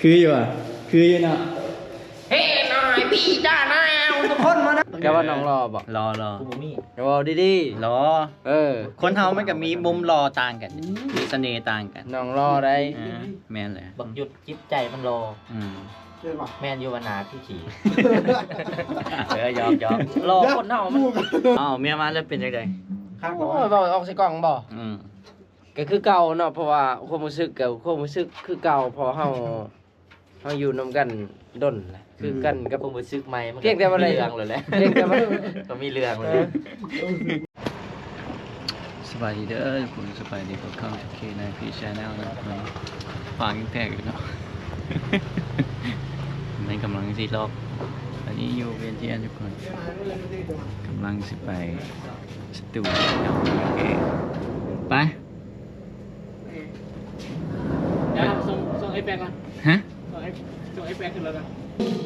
ຄືຢູ່ຫວາ? ຄືຢູ່ເນາະ. ເຮີຍ ນາຍພີ່ ຈ້ານາຍ ເອົາທຸກຄົນມານະ. ແກວ່ານ້ອງຫຼໍ່ບໍ່? ຫຼໍ່ ຫຼໍ່. ກູບໍ່ມີ. ເວົ້າດີໆ. ຫຼໍ່. ເອີ ຄົນເຮົາມັນກໍມີມຸມຫຼໍ່ຕ່າງກັນ ມີສະເໜ່ຕ່າງກັນ. ນ້ອງຫຼໍ່ໃດ໋. ເອີ ແມ່ນແຫຼະ. ບັກຢຸດຈິດໃຈມັນຫຼໍ່. ອືມ ແມ່ນຢູ່ວ່າໜ້າຄືຂີ້. ເອີ ຢອກໆ. ຫຼໍ່ຄົນເຮົາມັນ. ເອົາເມຍມາແລ້ວເປັນຈັ່ງໃດ? ຄັກບໍ່? ໂອ້ຍ ເວົ້າອອກໃສ່ກ້ອງບໍ່? ອືມ ກໍຄືເກົ່າເນາະ ເພາະວ່າຄວາມຮູ້ສຶກກໍຄວາມຮູ້ສຶກຄືເກົ່າ ເພາະເຮົາ ເຮົາຢູ່ນຳກັນດົນແຫຼະ ຄືກັນກັບຄວາມຮູ້ສຶກໃໝ່ ມັນ ພຽງແຕ່ວ່າໄດ້ເລື່ອງແລ້ວແຫຼະ ພຽງແຕ່ວ່າ ກໍມີເລື່ອງແລ້ວ. ເອີ ສະບາຍດີເດີທຸກຄົນ ສະບາຍດີ Welcome to K nine P Channel ນະທຸກຄົນ. ຟາງແຕກຢູ່ເນາະ ມັນກຳລັງຊິລັອກ. ອັນນີ້ຢູ່ BNTN ທຸກຄົນ ກຳລັງຊິໄປ ສະຕູ ໂອເຄ ໄປ. ດຽວສົ່ງ ສົ່ງໄອ້ແປັກກ່ອນ. ຮະ? ສົ່ງໄອ້ ສົ່ງໄອ້ແປັກຂຶ້ນລົດກ່ອນ.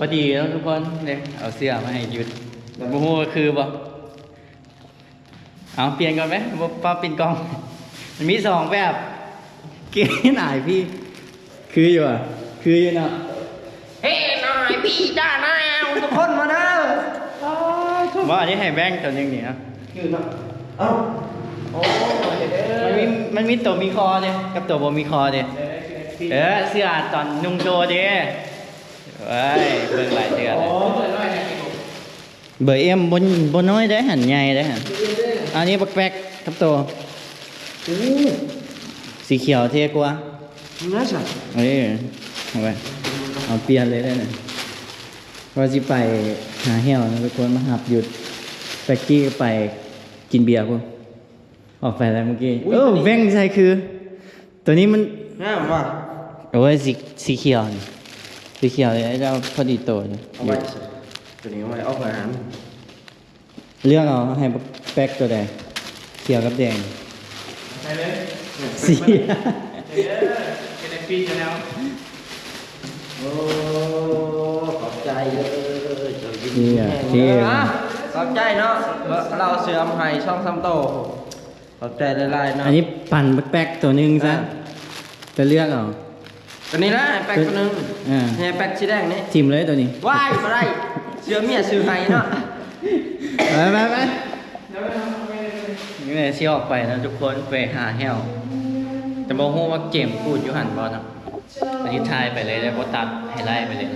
ພໍດີເນາະທຸກຄົນເດ້ ເອົາເສື້ອມາໃຫ້ຢຸດ ແຕ່ບໍ່ຮູ້ວ່າຄືບໍ່. ເອົາ ປ່ຽນກ່ອນໄໝ? ບໍ່ ປ້າປ່ຽນກ່ອນ. ມັນມີສອງແບບ. ເກນອາຍພີ ຄືຢູ່ຫວາ? ຄືຢູ່ເນາະ. ເຮີຍ ນາຍພີ່ ຈ້ານາຍ ເອົາທຸກຄົນມາເດີ. ບໍ່ ອັນນີ້ໃຫ້ແບ່ງຕົວໜຶ່ງນີ້ນະ. ຄືເນາະ. ເອົ້າ ໂອ້ ມັນມີ ມັນມີຕົວມີຄໍເດ້ ກັບຕົວບໍ່ມີຄໍເດ້. ເອີ ເສື້ອຕອນນຸ່ງໂຊເດ້. ເອີຍ ເບິ່ງຫຼາຍເທື່ອແລ້ວ. ເບີເອັມ ບໍ່ ບໍ່ນ້ອຍເດ້ຫັ້ນ ໃຫຍ່ເດ້ຫັ້ນ. ອັນນີ້ບັກແປັກກັບໂຕ ໂອ້ ສີຂຽວເທ່ກວ່າ. ນັ້ນຊະ ເອີ ເອົາໄປ ເອົາປ່ຽນເລີຍເດ້. ວ່າຊິໄປຫາແຫ້ວນະທຸກຄົນ ມາຮັບຢຸດ. ແປັກກີ້ກໍໄປກິນເບຍພຸ້ນ. ອອກໄປແລ້ວເມື່ອກີ້. ໂອ້ຍ ເອີ ຕົວນີ້ ແວ່ງໃສ່ຄື ຕົວນີ້ມັນງາມວ່ະ. ໂອ້ຍ ສີ ສີຂຽວນີ້ ສີຂຽວນີ້ ເຈົ້າພໍດີໂຕຢູ່. ເອົາໄວ້ ຕົວນີ້ເອົາໄວ້ອອກອາຫານ. ເລືອກເອົາ ໃຫ້ແປັກຕົວໃດ ຂຽວກັບແດງ. ໃສ່ເລີຍ ສີ ເອີ ເອັນເອັຟພີ Channel. ໂອ້ ຂອບໃຈເດີ ເຈົ້າຢູ່ດີມີແຮງເດີ. ຂອບໃຈເນາະ ລາວເຊື່ອມໃຫ້ສອງສາມໂຕ. ຂອບໃຈຫຼາຍໆເນາະ. ອັນນີ້ປັ່ນແປັກໆໂຕໜຶ່ງຊະ. ເອີ ໄປເລືອກເອົາ ຕົວນີ້ລະ ແປັກຕົວໜຶ່ງ. ເອີ ໃຫ້ແປັກສີແດງນີ້ ຖິ້ມເລີຍຕົວນີ້. ວ້າຍ ບໍ່ໄດ້ ເຊື່ອເມຍຊື້ໃຫ້ເນາະ. ໄປໆໆ ນີ້ແຫຼະ ຊິອອກໄປນະທຸກຄົນ ໄປຫາແຫ້ວ ແຕ່ບໍ່ຮູ້ວ່າເກມກູດຢູ່ຫັ້ນບໍ່ເນາະ. ອັນນີ້ຖ່າຍໄປເລີຍ ແລ້ວບໍ່ຕັດ ໃຫ້ໄລ່ໄປເລີຍ.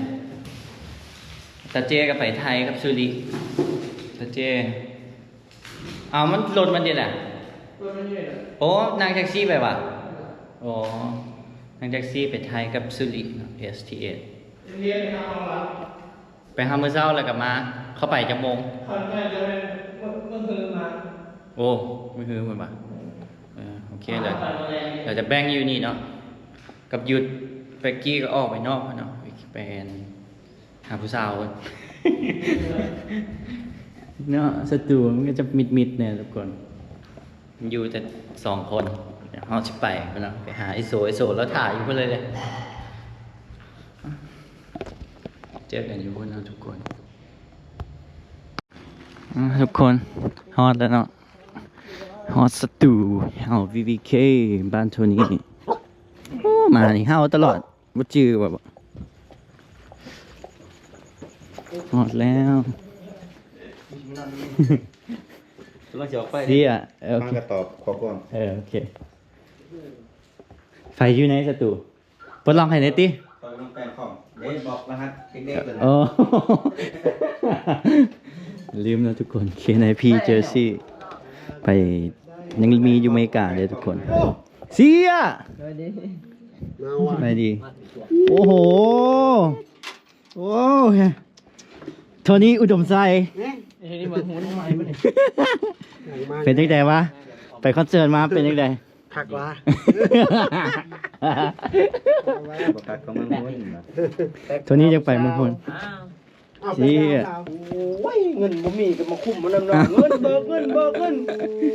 ຕາເຈ້ກໍໄປໄທກັບສຸລິ ຕາເຈ້. ເອົາ ມັນລົດມັນເດລະ. ໂອ້ ນັ່ງແທັກຊີໄປຫວາ? ໂອ້ ນັ່ງແທັກຊີໄປໄທກັບສຸລິເນາະ ເອສທີເອສ. ໄປຫາມື້ເຊົ້າແລ້ວກໍມາ. ເຂົ້າໄປຈັກໂມງ? ໂອ້ ມື້ຮືພຸ້ນຫວາ? ເອີ ໂອເຄ ແລ້ວ ແລ້ວຈະແບ່ງຢູ່ນີ້ເນາະ ກັບຢຸດ. ແປັກກີ້ກໍອອກໄປນອກເນາະ ໄປ ຫາຜູ້ສາວເນາະ. ສະຕູມັນກໍຈະມິດໆແດ່ທຸກຄົນ ຢູ່ແຕ່ສອງຄົນ. ເຮົາຊິໄປພຸ້ນນະ ໄປຫາໄອ້ໂສ ໄອ້ໂສລາວຖ້າຢູ່ພຸ້ນເລີຍເດ້. ເຈີກັນຢູ່ພຸ້ນເນາະທຸກຄົນ. ອ່າ ທຸກຄົນ ຮອດແລ້ວເນາະ ຮອດສະຕູເຮົາ ວີວີເຄ ບ້ານໂທນີ. ໂອ້ ມານີ້ເຮົາຕະຫຼອດ. ບໍ່ຈື່ວ່າ ຮອດແລ້ວ. ກຳລັງຊິອອກໄປ ເສຍ. ເອີ ໂອເຄ ມາກໍຕອບຂໍ້ຄວາມ. ເອີ ໂອເຄ. ໃຜຢູ່ໃນສະຕູ? ປົດລັອກໃຫ້ແດ່ຕິ. ຂ້ອຍກຳລັງແປງຄອມເດ້ ບອກລະຫັດເດັກໆ. ໂອ້ ລືມແລ້ວທຸກຄົນ. ເຄນໄອພີ ເຈີຊີ ໄປ ຍັງມີຢູ່ເມກາເດ້ທຸກຄົນ. ເສຍ ສະບາຍດີ. ໂອ້ໂຫ ໂອ້ ໂທນີ ອຸດົມໄຊ. ເປັນຈັ່ງໃດວະ? ໄປຄອນເສີດມາເປັນຈັ່ງໃດ? ຄັກວະ. ບໍ່ຄັກກໍມຶງຫຸນ. ໂທນີຢາກໄປເມືອງພຸ້ນ. ອ້າວ ເສຍ ໂອ້ຍ ເງິນບໍ່ມີກໍມາຄຸ້ມມັນນຳເນາະ. ເງິນ ເບີກເງິນ ເບີກເງິນ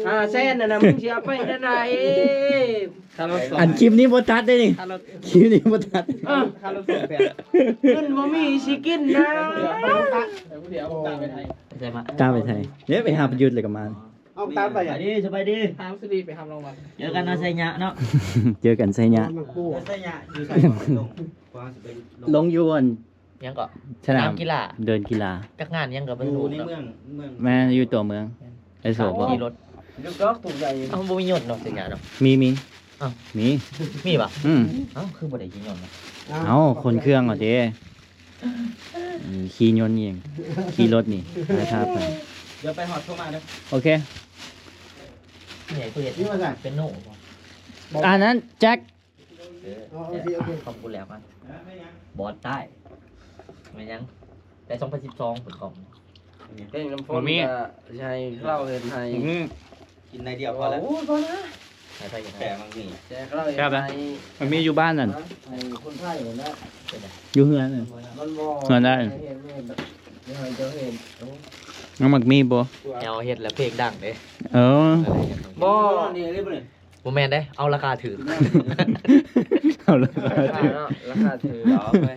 ຫ້າແສນນັ້ນນະ ມຶງຊິເອົາໄປແນວໃດ? ອັນຄລິບນີ້ບໍ່ຕັດເດ້ນີ້ ຄລິບນີ້ບໍ່ຕັດ. ເອີ ເງິນບໍ່ມີຊິກິນນະ. ຕາມໄປໃສ? ເດ້ ໄປຫາປະຍຸດແລ້ວກໍມາ. ເອົາຕາມໄປ. ສະບາຍດີ ສະບາຍດີ. ຖາມສຸລີໄປຮັບລາງວັນ. ເຈີກັນນະໄຊຍະເນາະ. ເຈີກັນໄຊຍະ. ໄຊຍະຢູ່ໃສ? ກວ່າຊິໄປ ລົງຢູ່ອັນ ຫຍັງເກາະ ສະໜາມ ສະໜາມກິລາ ເດີ່ນກິລາ ຈັກງານຫຍັງກໍບໍ່ຮູ້ເນາະ ຢູ່ໃນເມືອງ ເມືອງ ແມ່ນ ຢູ່ຕົວເມືອງ ໄອ້ໂສບໍ ຂີ່ລົດ ຢູ່ດອກ ຕຸ່ມໃຫຍ່ ເອົ້າ ບໍ່ມີຍົນເນາະ ໄປຫຍັງເນາະ ມີ ມີ ເອົ້າ ມີ ມີບໍ່ ອືມ ເອົ້າ ຄືບໍ່ໄດ້ຂີ່ຍົນເນາະ ເອົ້າ ເອົ້າ ຂົນເຄື່ອງເອົາເດ້ ອືມ ຂີ່ຍົນອີ່ຫຍັງ ຂີ່ລົດນີ້ ໄດ້ພາບໄປ ດຽວໄປຮອດໂທມາເດີ ໂອເຄ ໃຫຍ່ເພິ່ນເຮັດ ນີ້ວ່າຊັ້ນ ເປັນໂນບໍ່ ອັນນັ້ນແຈັກ ເອີ ອໍ ໂອເຄ ໂອເຄ ຂອບຄຸນແລ້ວມາ ບອນໃຕ້ ແມ່ນຫຍັງ ແຕ່ສອງພັນສິບສອງເປັນຂອງ ເປັນນ້ຳຝົນ ບໍ່ມີ ກໍຊິໃຫ້ເຂົາເຮັດໃຫ້ ອືມ ກິນໜ້ອຍດຽວພໍແລ້ວ ໂອ້ຍ ພໍນະ ໃຫ້ໃຜກໍໄດ້ ແຕ່ມັນມີ ແຕ່ເຂົາເຮັດ ແຊບນະ ໃຫ້ ມັນມີຢູ່ບ້ານນັ້ນ ໃຫ້ຄົນໄທນັ້ນແຫຼະ ເປັນໃດ ຢູ່ເຮືອນນັ້ນ ມັນບໍ່ ເຮືອນໄດ້ ໃຫ້ເຮັດ ໃຫ້ເຈົ້າເຮັດ ໂອ້ ມັນມັກມີບໍ່ ແນວເຮັດແລ້ວເພງດັງເດ້ ເອີ ບໍ່ ນີ້ເດ້ ບໍ່ແມ່ນເດ້ ເອົາລາຄາຖືກ ເອົາລາຄາຖືກເນາະ ລາຄາຖືກ ເອົາໄປ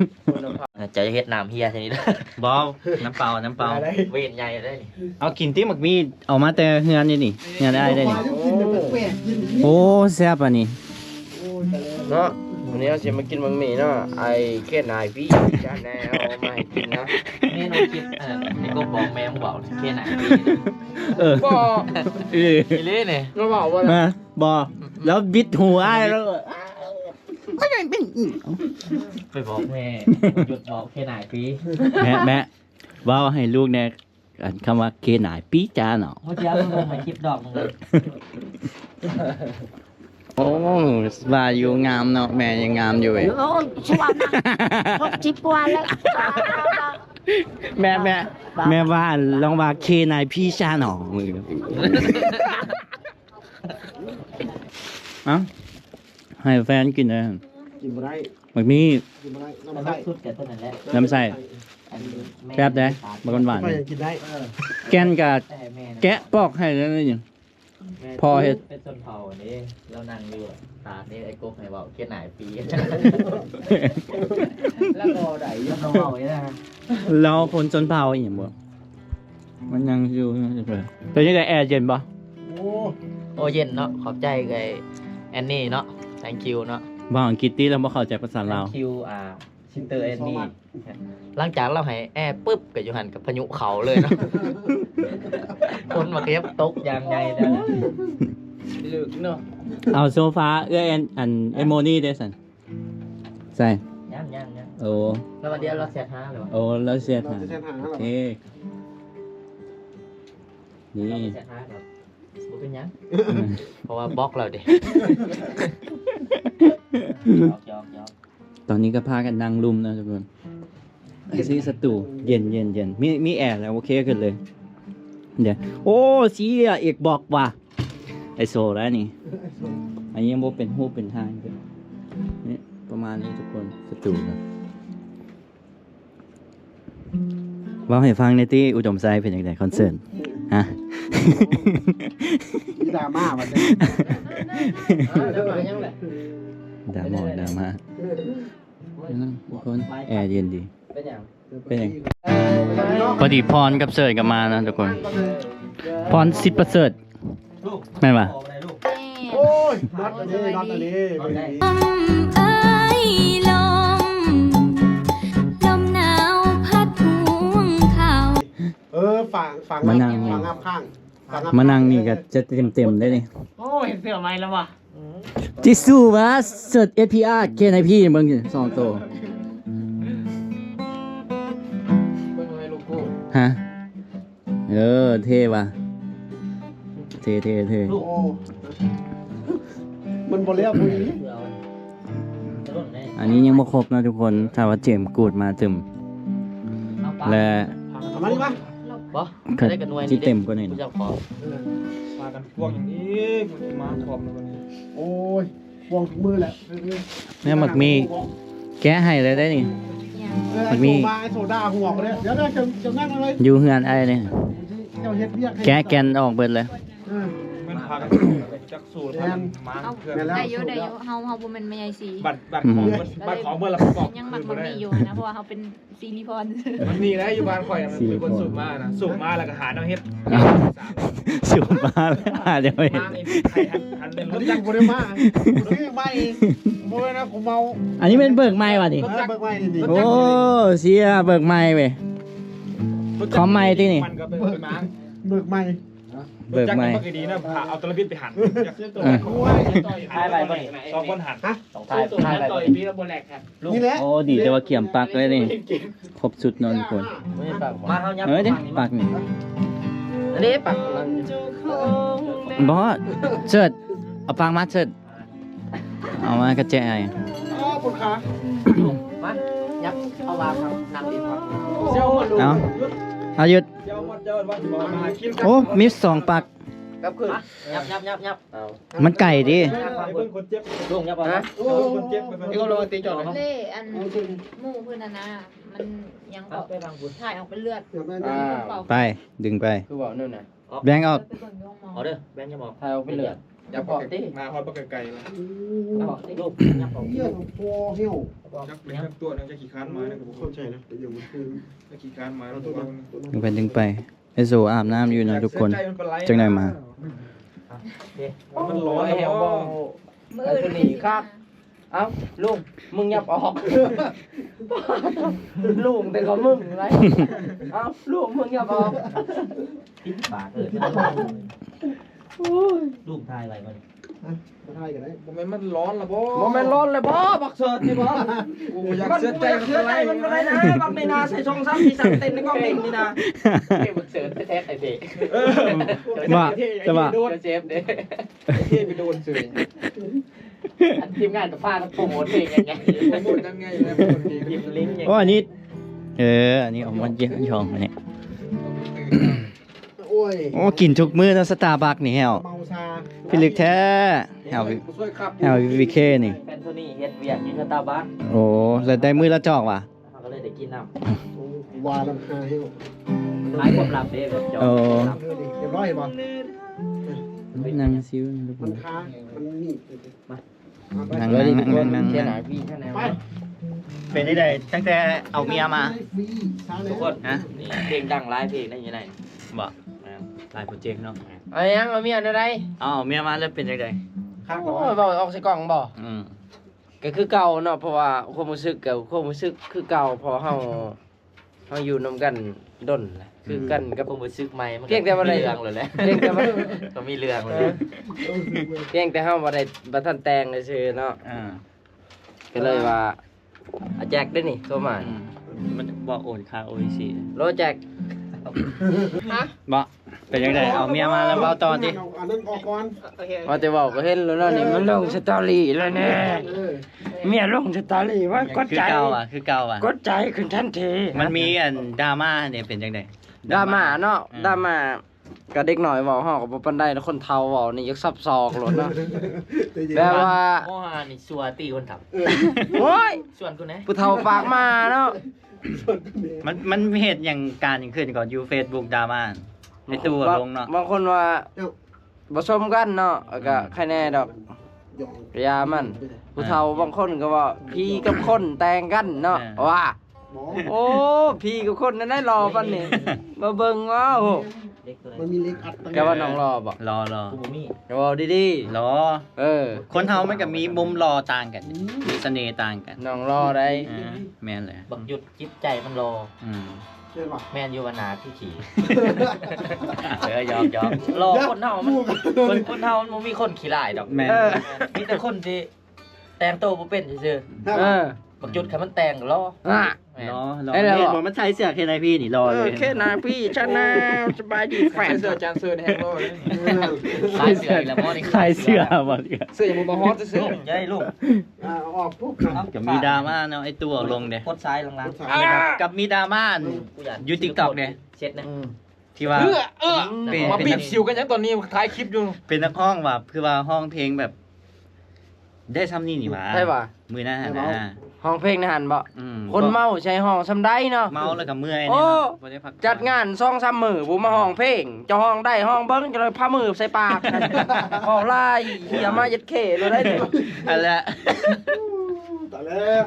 ເຈົ້າຈະເຮັດນ້ຳເຮຍຊະນີ້ເດີ ບໍ່ ນ້ຳເປົ່າ ນ້ຳເປົ່າ ເວນໃຫຍ່ເລີຍນີ້ ເອົາກິນຕິ ໝາກມີເອົາມາແຕ່ເຮືອນນີ້ນີ້ ເຮືອນອ້າຍໄດ້ນີ້ ໂອ້ ແຊບອັນນີ້ ເນາະ ມື້ນີ້ເຮົາຊິມາກິນໝາກມີເນາະ ໄອ້ເຄນໄອພີ ຈານແນວເອົາມາໃຫ້ກິນເນາະ ແມ່ນ ຄລິບ ອັນນັ້ນ ໄອ້ກົບບອກແມ່ບອກເຄນໄອພີ ເອີ ບໍ່ ອີ່ຫຼີ ອີ່ຫຼີນີ້ ລາວເວົ້າບໍ່ລະ ບໍ່ ລາວບິດຫູອ້າຍລາວ ໄປບອກແມ່ ຢຸດບອກເຄນາຍປີ ແມ່ ແມ່ ເວົ້າໃຫ້ລູກແດ່ ອັນຄຳວ່າເຄນາຍປີຈ້າເນາະ ບໍ່ເຊື່ອເບິ່ງໃນຄລິບດອກ ໂອ້ ວ່າຢູ່ງາມເນາະ ແມ່ຍັງງາມຢູ່ເວີຍ ໂອ້ຍ ຊວນນະ ຫົກສິບກວ່າແລ້ວ ແມ່ ແມ່ ແມ່ວ່າ ລອງວ່າເຄນາຍພີຈ້າເນາະ ເອົ້າ ໃຫ້ແຟນກິນເລີຍ ກິນບໍ່ໄດ້ ບັກນີ້ ກິນບໍ່ໄດ້ ນ້ຳໃສ ນ້ຳໃສ ແຊບເດ້ ບັກຫວານ ຂ້ອຍຍັງກິນໄດ້ ແກ່ນກະແກະປອກໃຫ້ເລີຍ ແມ່ນ ພໍເຮັດ ເປັນຊົນເຜົ່ານີ້ ລາວນັ່ງຢູ່ຕາດນີ້ ໄອ້ກົກໃຫ້ເວົ້າເຄນາຍປີ ລາວບໍ່ໄດ້ ລາວເວົ້ານີ້ນະ ລາວຄົນຊົນເຜົ່າອີ່ຫຍັງບໍ່ ມັນຍັງຢູ່ ເປັນຈັ່ງໃດ ແອເຢັນບໍ່? ໂອ້ ໂອ້ ເຢັນເນາະ ຂອບໃຈເອື້ອຍແອນນີ້ເນາະ thank you ເນາະ ເວົ້າອັງກິດຕິ ລາວບໍ່ເຂົ້າໃຈພາສາລາວ thank you ອ່າ ຊິສເຕີແອນນີ້ ຫຼັງຈາກລາວໃຫ້ແອປຶບ ກໍຢູ່ຫັ້ນກັບພາຍຸເຂົ້າເລີຍເນາະ ຝົນມາເກັບຕົກຢ່າງໃຫຍ່ເລີຍ ເລິກເນາະ ເອົາໂຊຟາເອື້ອຍແອນ ອັນ ເອັມໂມນີ້ເດ້ຊັ້ນ ໃສ່ ຍັງໆໆ ໂອ້ ແລ້ວວ່າດຽວລາວແຊັດຫາແລ້ວ ໂອ້ ລາວແຊັດຫາ ລາວແຊັດຫາ ໂອເຄ ນີ້ ລາວແຊັດຫາແລ້ວ ບໍ່ເປັນຫຍັງ ອືມ ເພາະວ່າບລັອກແລ້ວເດ້ ຢອກໆໆ ຕອນນີ້ກໍພາກັນນັ່ງລຸ່ມເນາະທຸກຄົນ ໄອຊີສະຕູ ເຢັນໆໆ ມີ ມີແອແລ້ວ ໂອເຄຂຶ້ນເລີຍ ດຽວ ໂອ້ ຊີເອກບອກວ່າ ໄອໂຊແລ້ວນີ້ ອັນນີ້ຍັງບໍ່ເປັນຮູບເປັນຮ່າງເທື່ອ ນີ້ປະມານນີ້ທຸກຄົນ ສະຕູນະ ເວົ້າໃຫ້ຟັງແດ່ຕິ ອຸດົມໄຊເປັນຈັ່ງໃດຄອນເສີດ ຮະ ມີດຣາມາວ່າຊັ້ນ ດຣາມາຫຍັງແຫຼະ ດຣາມາ ດຣາມາ ທຸກຄົນ ແອເຢັນດີ ເປັນຫຍັງ? ເປັນຫຍັງ? ພໍດີພອນກັບເສີດກັບມານະທຸກຄົນ ພອນສິດປະເສີດ ແມ່ນບໍ່? ໂອ້ຍ ນັດອັນນີ້ ນັດອັນນີ້ ລົມເອີຍລົມ ລົມໜາວພັດຫວງເຂົ້າ ເອີ ຝາກ ຝາກ ມານັ່ງ ຝາກງັບຂ້າງ ມານັ່ງນີ້ກໍຈະເຕັມໆ ໄດ້ນີ້ ໂອ້ ເຫັນເສື້ອໃໝ່ແລ້ວວ່າ ຈິຊູວ່າເສີດເອັສພີອາ ເຄນໄອພີ ເບິ່ງສອງໂຕ ເບິ່ງໃນໂລໂກ້ ຮະ ເອີ ເທ່ວ່ະ ເທ່ໆໆ ໂອ້ ມັນບໍ່ແລ້ວ ອັນນີ້ຍັງບໍ່ຄົບເນາະທຸກຄົນ ຖ້າວ່າເຈມກູດມາຕື່ມ ແລະ ເອົາມານີ້ມາ ບໍ່ ເຂົາຊິເຕັມກວ່ານີ້ ເຈົ້າຂອງ ເອີ ພາກັນພວງຫຍັງອີກ ມັນຊິມາພ້ອມແລ້ວບັດນີ້ ໂອ້ຍ ພວງທຸກມື້ແຫຼະ ແນວໝາກມີ້ ແກະໃຫ້ແລ້ວໄດ໋ນີ້ ເອີ ໝາກມີ້ ໂຊດາຫົວກະເດ້ ດຽວໆ ເຈົ້າ ເຈົ້ານັ່ງເລີຍ ຢູ່ເຮືອນອ້າຍນີ້ ເຈົ້າເຮັດວຽກໃຫ້ ແກະແກ່ນອອກເບິດເລີຍ ເອີ ມັນ ພາກັນຈັກສູ່ ແມ່ນ ມາ ເອົາ ເພື່ອນ ແມ່ນແລ້ວ ໄດ້ຢູ່ ໄດ້ຢູ່ ເຮົາ ເຮົາບໍ່ແມ່ນແມ່ໃຫຍ່ສີ ບັດ ບັດຂອງ ອືມ ບັດຂອງເພິ່ນລະປະກອບ ຍັງມັກບັກນີ້ຢູ່ນະ ເພາະວ່າເຮົາເປັນສີລິພອນ ມັນນີ້ແຫຼະ ຢູ່ບ້ານຂ້ອຍ ມັນເປັນຄົນສູບມານະ ສູບມາແລ້ວກໍຫາແນວເຮັດ ສູບມາແລ້ວຫາແນວເຮັດ ມານີ້ໃຫ້ ອັນ ອັນ ລົດຈັກບໍ່ໄດ້ມາ ຊື້ໃໝ່ ບໍ່ແມ່ນນະ ກູເມົາ ອັນນີ້ແມ່ນເບີກໃໝ່ຫວານີ້ ເອີ ເບີກໃໝ່ນີ້ ໂອ້ ເສຍເບີກໃໝ່ເວີຍ ຂອງໃໝ່ຕິນີ້ ມັນກໍເບີກໃໝ່ ເບີກໃໝ່ ເບີກໃໝ່ ລົດຈັກມັນກໍດີນະ ພາເອົາຕະລະບິດໄປຫັນ ເອີ ຖ່າຍໄວ້ບໍ່ນີ້ ສອງຄົນຫັນ ຮະ ສອງ ຖ່າຍ ຖ່າຍໄວ້ບໍ່ນີ້ ນີ້ແຫຼະ ໂອ້ ດີແຕ່ວ່າກຽມປັກເລີຍນີ້ ຄົບຊຸດເນາະທຸກຄົນ ມາເຮົາຍັບ ເອີ ເດ້ ປັກນີ້ ອັນນີ້ປັກ ບໍ່ ເຊີດ ເອົາປັກມາເຊີດ ເອົາມາກະແຈະໃຫ້ ອໍ ພຸ້ນຄາ ມາ ຍັບ ເອົາວາງ ນັ່ງດີກວ່າ ເອົາ ເອົາ ຢຸດ ໂອ້ ມີສອງປັກ ກັບຄືນ ຍັບ ຍັບ ຍັບ ຍັບ ເອົາ ມັນໄກຕິ ເບິ່ງຄົນເຈັບ ລົງ ຍັບ ເອົາ ຮະ ຄົນເຈັບ ເອີ ລະວັງຕີຈອດ ເລ ອັນ ໝູ່ເພິ່ນຫັ້ນນະ ມັນຍັງເກາະ ຖ່າຍອອກເປັນເລືອດ ອ່າ ໄປ ດຶງໄປ ຄືເວົ້ານັ້ນນະ ແບ່ງອອກ ເອົາເດີ ແບ່ງ ຍັບອອກ ຖ່າຍອອກເປັນເລືອດ ຢ່າເກາະຕິ ມາຮອດບັກໄກໆ ລະ ອອກຕິ ລູກ ຍັບອອກ ເລືອດພໍແລ້ວ ຈັກເປັນຈັກຕົວະ ຈັກຂີ້ຄ້ານມາ ກໍບໍ່ເຂົ້າໃຈນະ ໄປຢູ່ມື້ຄືນ ຈັກຂີ້ຄ້ານມາ ດຶງໄປ ດຶງໄປ ໄອ້ໂຊອາບນ້ຳຢູ່ນະທຸກຄົນ ຈັກໜ່ອຍມາ ມັນຮ້ອນແລ້ວ ມື້ອື່ນນີ້ຄັກ ເອົ້າ ລຸງ ມຶງຫຍັບອອກ ລຸງແຕ່ກໍມຶງໄດ ເອົ້າ ລຸງ ມຶງຫຍັບອອກ ປິດປາກເອີຍ ໂອ້ຍ ລູກຖ່າຍໄວ້ບໍ່ນີ້ ບໍ່ຖ່າຍກໍໄດ້ ບໍ່ແມ່ນມັນຮ້ອນລະບໍ່ ບໍ່ແມ່ນຮ້ອນລະບໍ່ ບັກເສີດນີ້ບໍ່ ໂອ້ ຢາກເຊື່ອໃຈມັນກໍໄດ້ນະ ບັກນີ້ນະ ໃສ່ສອງສາມສີ່ສາມເຕັນໃນກ້ອງນີ້ນະ ບັກເສີດແທ້ໆ ໄອ້ເດ້ ເອີ ວ່າ ແຕ່ວ່າ ເຈັບເດ້ ເທ່ໄປໂດນເສີຍ ອັນທີມງານກໍພາກັນໂປຣໂມດເພງຫຍັງ ໂປຣໂມດຫຍັງໄງ ໂປຣໂມດເພງ ໂອ້ ອັນນີ້ ເອີ ອັນນີ້ເອົາມາຢ້ຽມຊ່ອງອັນນີ້ ໂອ້ຍ ໂອ້ ກິນທຸກມື້ເນາະ ສະຕາບັກນີ້ແຮວ ເມົາຊາ ພິລຶກແທ້ ແຮວ ແຮວ ວີເຄ ນີ້ ແຟນໂທນີເຮັດວຽກຢູ່ສະຕາບັກ ໂອ້ ແລ້ວໄດ້ມື້ລະຈອກຫວາ? ເຮົາກໍເລີຍໄດ້ກິນນຳ ວ່າລຳຄາເຮົາ ຂາຍຄວາມລັບເດ້ ແບບເຈົ້າ ໂອ້ ເອີ ເຮັດຮຽບຮ້ອຍເຫັນບໍ່? ນັ່ງຊິວ ມັນຄາ ມັນໜີບ ມາ ນັ່ງ ນັ່ງ ນັ່ງ ນັ່ງ ນັ່ງ ໄປ ເປັນຈັ່ງໃດ ຕັ້ງແຕ່ເອົາເມຍມາ ທຸກຄົນ ຮະ? ນີ້ເພງດັງຫຼາຍເພງໄດ໋ຢູ່ໃນ ບໍ່? ແມ່ນ ຫຼາຍໂປຣເຈັກເນາະ ເອົາຫຍັງ ເອົາເມຍແນວໃດ? ເອົາ ເອົາເມຍມາແລ້ວເປັນຈັ່ງໃດ? ຄັກບໍ່? ໂອ້ຍ ເວົ້າອອກໃສ່ກ້ອງບໍ່? ອືມ ກໍຄືເກົ່າເນາະ ເພາະວ່າຄວາມຮູ້ສຶກກໍຄວາມຮູ້ສຶກຄືເກົ່າ ເພາະເຮົາ ເຮົາຢູ່ນຳກັນດົນແຫຼະ ອືມ ຄືກັນກັບຄວາມຮູ້ສຶກໃໝ່ ມັນ ພຽງແຕ່ວ່າໄດ້ ເລື່ອງແລ້ວແຫຼະ ພຽງແຕ່ວ່າ ກໍມີເລື່ອງແລ້ວ ເອີ ພຽງແຕ່ເຮົາບໍ່ໄດ້ ບໍ່ທັນແຕ່ງຊື່ໆເນາະ ອ່າ ກໍເລີຍວ່າ ອາແຈັກເດ້ນີ້ໂທມາ ອືມ ມັນບອກໂອນຄ່າໂອອີຊີ ໂລແຈັກ ຮະ ບໍ່ ເປັນຈັ່ງໃດ ເອົາເມຍມາແລ້ວເວົ້າຕໍ່ຕິ ເອົາອັນນັ້ນອອກກ່ອນ ໂອເຄ ວ່າແຕ່ເວົ້າກໍເຫັນແລ້ວເນາະນີ້ ເອີ ມັນລົງສະຕໍຣີແລ້ວແນ່ ເອີ ເມຍລົງສະຕໍຣີວ່າ ຄື ກົດໃຈ ຄືເກົ່າຫວາ ຄືເກົ່າຫວາ ກົດໃຈຂຶ້ນທັນທີ ມັນມີອັນດຣາມານີ້ເປັນຈັ່ງໃດ? ດຣາມາເນາະ ອືມ ດຣາມາ ກໍເດັກນ້ອຍເວົ້າເຮົາກໍບໍ່ປານໃດ ຄົນເຖົ້າເວົ້ານີ້ຢາກສັບສອກໂລດເນາະ ແບບວ່າ ໂອ້ ອັນນີ້ຊົ່ວຕິຄົນເຖົ້າ ເອີ ໂອ້ຍ ຊວນກູແດ່ ຜູ້ເຖົ້າປາກໝາເນາະ ມັນ ມັນເຮັດຫຍັງການຫຍັງຂຶ້ນກ່ອນ ຢູ່ເຟສບຸກດຣາມາ ໃນຕູ້ລົງເນາະ ບາງຄົນວ່າ ເຈົ້າ ບໍ່ສົມກັນເນາະ ແລ້ວກໍ ອືມ ໃຄແນ່ດອກ ຢ່າມັນ ຜູ້ເຖົ້າບາງຄົນກໍວ່າ ຜີກັບຄົນແຕ່ງກັນເນາະ ເອີ ວ່າ ບໍ່ ໂອ້ ຜີກັບຄົນນັ້ນໄດ້ຫຼໍ່ປານນີ້ ມາເບິ່ງ ວ້າວ ມັນມີເຫຼັກອັດ ແກວ່ານ້ອງຫຼໍ່ບໍ່? ຫຼໍ່ ຫຼໍ່ ບໍ່ມີ ເວົ້າດີໆ ຫຼໍ່ ເອີ ຄົນເຮົາມັນກໍມີມຸມຫຼໍ່ຕ່າງກັນ ອືມ ມີສະເໜ່ຕ່າງກັນ ນ້ອງຫຼໍ່ໃດ ເອີ ແມ່ນແຫຼະ ບັກຢຸດ ຈິດໃຈມັນຫຼໍ່ ອືມ ແມ່ນບໍ່? ແມ່ນຢູ່ວ່າໜ້າຂີ້ຂີ້ ເອີ ຢອກໆ ຫຼໍ່ ຄົນເຮົາມັນ ຄົນ ຄົນເຮົາມັນບໍ່ມີຄົນຂີ້ຮ້າຍດອກ ແມ່ນ ເອີ ມີແຕ່ຄົນທີ່ແຕ່ງໂຕບໍ່ເປັນຊື່ໆ ເອີ ບັກຈຸດຄັນມັນແຕ່ງຫຼໍ່ ອາ ແມ່ນ ຫຼໍ່ ຫຼໍ່ ເຫັນບໍ່? ມັນໃສ່ເສື້ອເຄນໄອພີນີ້ຫຼໍ່ເລີຍ ເຄນໄອພີ Channel ສະບາຍດີແຟນ ໃສ່ເສື້ອຈານເຊີນແຮງຫຼໍ່ເລີຍ ຂາຍເສື້ອອີກແລ້ວບໍ່ນີ້ ຂາຍເສື້ອບໍ່ ເສື້ອຍັງບໍ່ມາຮອດຊື່ໆ ໃຫຍ່ລຸງ ອ່າ ອອກປຸບ ເອົ້າ ກໍມີດຣາມາເນາະ ໄອ້ຕົວລົງເດ້ ກົດສາຍຫຼັງໆ ກັບມີດຣາມາ ອືມ ຢູ່ຕິກຕັອກເດ້ ເຊັດນະ ອືມ ທີ່ວ່າ ເອີ ເອີ ເປັນ ມາ ເປັນ ປິດ ສິວກັນຫຍັງຕອນນີ້ ຖ່າຍຄລິບຢູ່ ເປັນນັກຮ້ອງວ່າ ຄືວ່າຮ້ອງເພງແບບ ໄດ້ຊ່ຳນີ້ນີ້ຫວາ ໃຜຫວາ ມື້ນັ້ນຫັ້ນນະ ຮ້ອງເພງໃນຫັ້ນບໍ? ອືມ ຄົນເມົາໃຊ້ຮ້ອງສ່ຳໃດເນາະ ເມົາແລ້ວກໍເມື່ອຍ ໂອ້ ເນາະ ບໍ່ໄດ້ພັກຜ່ອນ ຈັດງານສອງສາມມື້ບໍ່ມາຮ້ອງເພງ ເຈົ້າຮ້ອງໄດ້ຮ້ອງເບິ່ງ ເຈົ້າເລີຍພາມືໃສ່ປາກ ເວົ້າຫຼາຍ ເຮີຍມາເຢັດເຄໂລດໄດ໋ນີ້ ອັນລະ ຕາຍແລ້ວ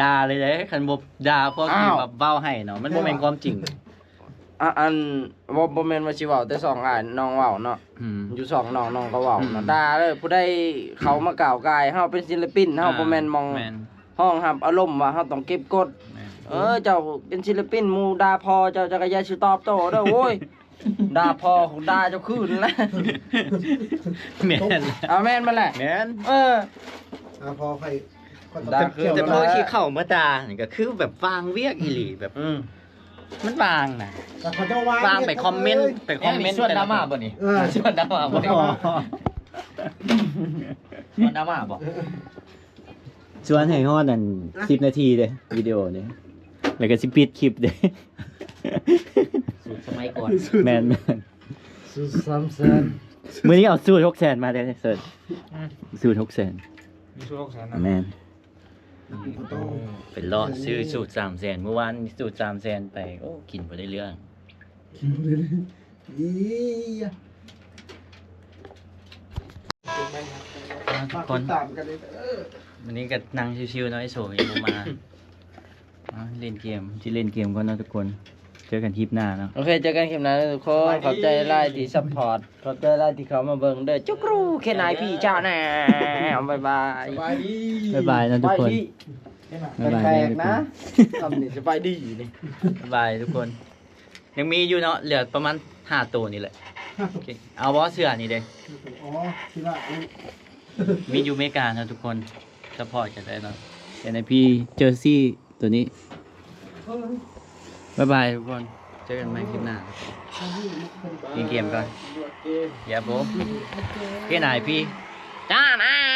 ດ່າເລີຍເດ້ ຄັນບໍ່ດ່າພວກທີ່ ອ້າວ ແບບເວົ້າໃຫ້ເນາະ ມັນບໍ່ແມ່ນຄວາມຈິງ. ອາ ອັນ ບໍ່ ບໍ່ແມ່ນວ່າຊິເວົ້າແຕ່ຊ່ອງອ້າຍນ້ອງເວົ້າເນາະ ອືມ ຢູ່ຊ່ອງນ້ອງ ນ້ອງກໍເວົ້າເນາະ ອືມ ດ່າເດີ ຜູ້ໃດເຂົ້າມາກ້າວກ່າຍ ເຮົາເປັນສິນລະປິນ ເຮົາ ອ່າ ບໍ່ແມ່ນໝ່ອງ ແມ່ນ ຮອງຮັບອາລົມວ່າເຮົາຕ້ອງເກັບກົດ ແມ່ນ ເອີ ເຈົ້າເປັນສິນລະປິນ ໝູ່ດ່າພໍ່ເຈົ້າ ເຈົ້າກໍຢ່າຊິຕອບໂຕ້ເດີ ໂອ້ຍ ດ່າພໍ່ ດ່າເຈົ້າຄືນແຫຼະ ແມ່ນ ເອົາແມ່ນມັນແຫຼະ ແມ່ນ ເອີ ດ່າພໍ່ຂ້ອຍ ຂ້ອຍກໍ ດ່າຄືນ ແຕ່ຜູ້ທີ່ເຂົ້າມາດ່ານີ້ກໍຄືແບບວ່າງວຽກອີ່ຫຼີ ແບບ ອືມ ມັນວ່າງນະ ແຕ່ເຂົາເຈົ້າວ່າງ ວ່າງໄປຄອມເມັນ ເອີຍ ໄປຄອມເມັນ ເອີຍ ມີຊວນດຣາມາບໍ່ນີ້? ເອີ ຊວນດຣາມາບໍ່ນີ້? ອໍ ຊວນດຣາມາບໍ່? ຊວນໃຫ້ຮອດອັນສິບນາທີເດ້ ວິດີໂອນີ້ ແລ້ວກໍຊິປິດຄລິບເດ້ ສູດສະໄໝກ່ອນ ແມ່ນໆ ສູດສາມແສນ ມື້ນີ້ເອົາສູດຫົກແສນມາເດ້ເສີດ ອືມ ສູດຫົກແສນ ມີສູດຫົກແສນນະ ແມ່ນ. ໄປເລາະຊື້ສູດສາມແສນ ມື້ວານສູດສາມແສນໄປ ໂອ້ ກິນບໍ່ໄດ້ເລື່ອງ ກິນບໍ່ໄດ້ເລື່ອງ ອີ ອ່າ ທຸກຄົນ ຕາມກັນເດີ ມື້ນີ້ກໍນັ່ງຊິວໆເນາະ ໄອ້ໂສຍັງບໍ່ມາ ອ່າ ຫຼິ້ນເກມ ຊິຫຼິ້ນເກມກ່ອນເນາະທຸກຄົນ ເຈີກັນຄລິບໜ້າເນາະ ໂອເຄ ເຈີກັນຄລິບໜ້າເດີທຸກຄົນ ສະບາຍດີ ຂອບໃຈຫຼາຍທີ່ຊັບພອດ ຂອບໃຈຫຼາຍທີ່ເຂົ້າມາເບິ່ງເດີ ຈຸກຣູ ເຄນໄອພີ Channel ບາຍບາຍ ສະບາຍດີ ບາຍບາຍເນາະທຸກຄົນ ສະບາຍດີ ບາຍບາຍ ແປກໆນະ ຄຳນີ້ ສະບາຍດີນີ້ ບາຍບາຍທຸກຄົນ ຍັງມີຢູ່ເນາະ ເຫຼືອປະມານຫ້າໂຕນີ້ແຫຼະ ຫ້າໂຕ ໂອເຄ ເອົາບໍ່ເສື້ອນີ້ເດ້ ອໍ ເສື້ອ ມີຢູ່ເມກາເນາະທຸກຄົນ ຊັບພອດກັນໄດ້ເນາະ ເຄນໄອພີ ເຈີຊີ ໂຕນີ້ ບາຍບາຍທຸກຄົນ ເຈີກັນໃໝ່ຄລິບໜ້າ ຫຼິ້ນເກມກ່ອນ ຢ່າໂບ ເຄນໄອພີ ຈ້ານະ.